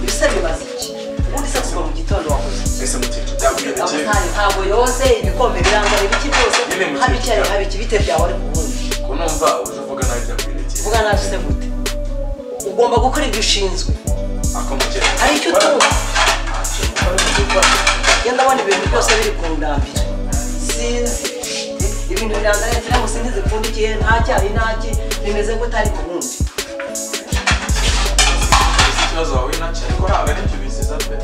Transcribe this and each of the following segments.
Ibise bimaze iki? Ubundi se kuva mu gitondo wakoze. Ese mukecuru byakwiyerekeye. Ntabwo yose ibikombe birangwa ibiki byose habicyari habiki bite byawe ariko ubundi. Ko numva uje uvuga nabi byakwiyerekeye. Uvuga nabi se gute? Ugomba gukora ibyo ushinzwe. Ako mukecuru. Hari icyo utumva. Genda abona ibintu byose biri kundambira. Sinzi. Ibintu birangana cyangwa se ntizipfundikiye nta cyayi nta ki bimeze gute ariko ubundi. Ikibazo wawe nacyo ariko ntabwo ari cyo biziza pe.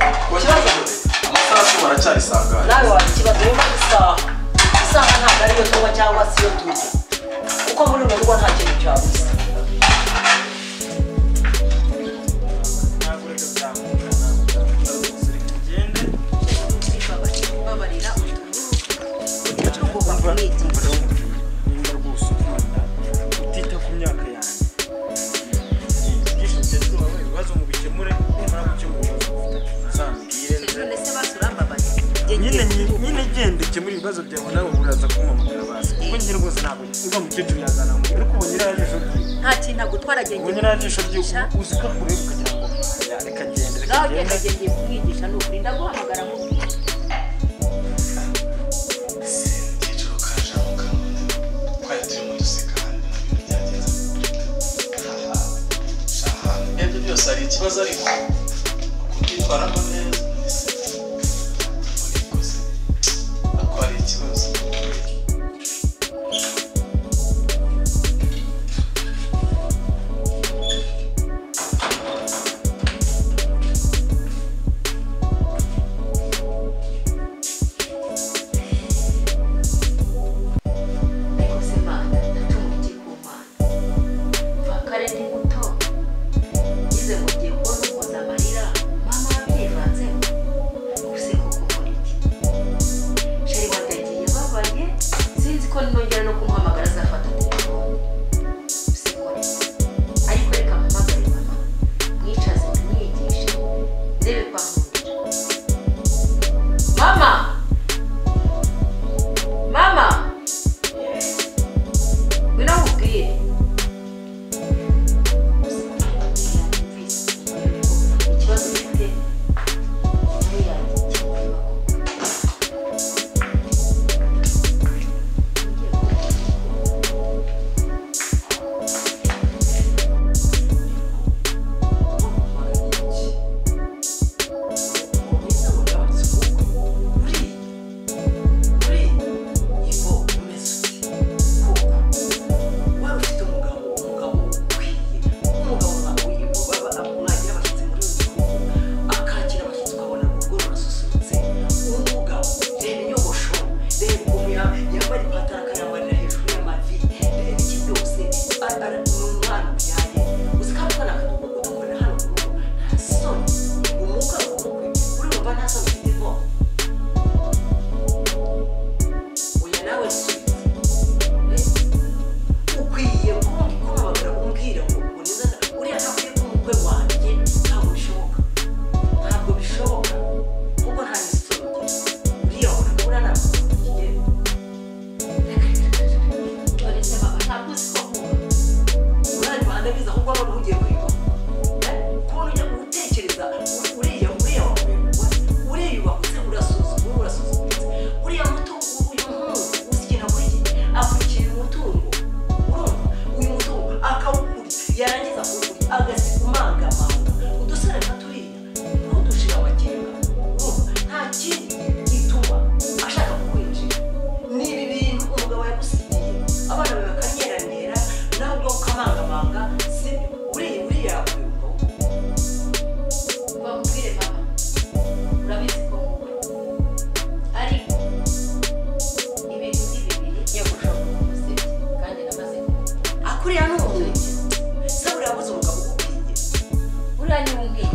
Amasaha cumi aracyari sangana. Nawe waba ikibazo wumva isaha. Isaha ntabwo ariyo tunywa cyangwa se iyo turya. Kuko muri runo rugo nta kintu cyabuze. Utita ku myaka yanjye ibibazo mubikemure nimara gukemura ibibazo nyine genda ukemure ibibazo byawe nawe uraza kumpamagara basi kuko njye rwose ntabwo uba mukecuru yazana ngo ariko ubu nyirajisho ryiwe nta kintu agutwara agenda ubu nyirajisho ryiwe uzi ko akureba ukagira ngo reka gende reka gende ngiye kumwigisha ni ukuri ndaguhamagara mubwira. Byose hari ikibazo ariko kubyitwaramo neza ubikoze ako hari ikibazo.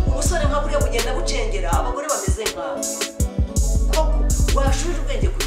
Umusore nka buriya bugenda bucengera abagore bameze nkawe koko washuje ubwenge ku